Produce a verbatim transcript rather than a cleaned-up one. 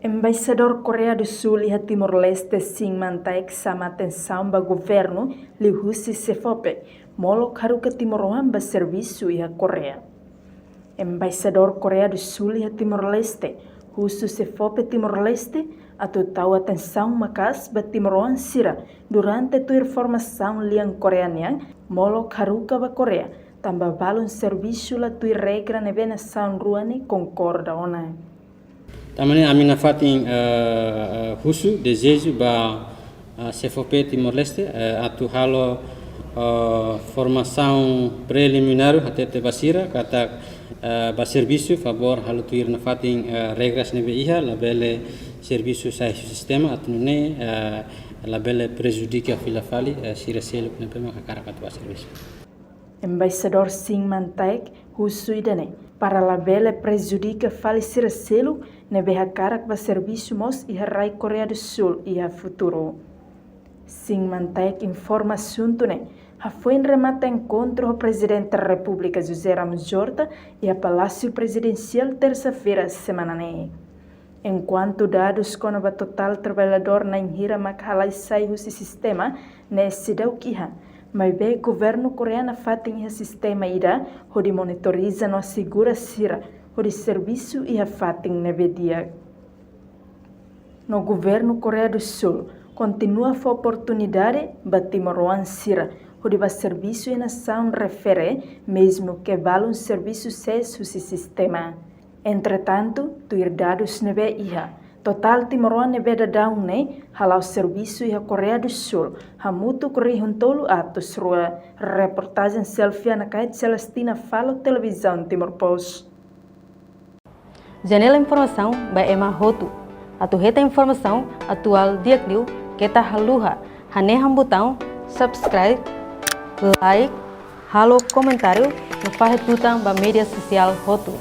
Embaixadór Koreia do Sul iha Timor-Leste, Syngman Taek, xama atensaun ba governu liuhusi SEFOPE, molok haruka timoroan ba servisu iha Koreia. Embaixadór Koreia do Sul iha Timor-Leste husu SEFOPE Timor-Leste atu tau atensaun maka'as ba timoroan sira durante tuir formasaun lian Koreia nian, molok haruka ba Koreia, tanba balun servisu la tuir regra ne'ebé nasaun rua ne'e konkorda ona. Tan ne'e ami nafatin, eh, eh, husu, dezeju ba, eh, SEFOPE Timor-Leste, eh, atu halo, eh, formasaun preliminár hatete ba sira katak, eh, ba servisu favór halo tuir nafatin, eh, regras ne'ebé iha, labele servisu sai husi sistema atu nune'e, eh, labele prejudika fila fali, eh, sira seluk ne'ebé mak hakarak atu ba servisu. Embaixadór Syngman Taek husu ida-ne'e para labele prejudika fali sira seluk ne'ebé hakarak ba servisu mós iha rai Koreia do Sul iha futuru. Syngman Taek informa asuntu ne'e hafoin remata enkontru ho Prezidente Repúblika José Ramos Horta iha Palásiu Prezidensiál tersa-feira semana ne'e. Enkuantu dadus kona-ba totál traballadór na'in hira mak halai sai husi sistema ne'e seidauk iha, maibé governu Koreia nafatin iha sistema ida hodi monitoriza no asegura sira hodi servisu iha fatin ne'ebé di'ak. No governu Koreia do Sul kontinua fó oportunidade ba timoroan sira hodi ba servisu iha nasaun refere, mezmu ke balun servisu sees husi sistema. Entretantu, tuir dadus ne'ebé iha, totál timoroan ne'ebé daudaun ne'e hala'o servisu iha Koreia do Sul hamutuk rihun tolu atus rua. Reportajen Selviana Kait, Celestina Falo, Televizaun Timor Post. Janela informasaun ba ema hotu. Atu hetan informasaun atuál di'ak liu keta haluha hanehan butaun subscribe, like, halo komentáriu no fahe tutan ba média sosiál hotu.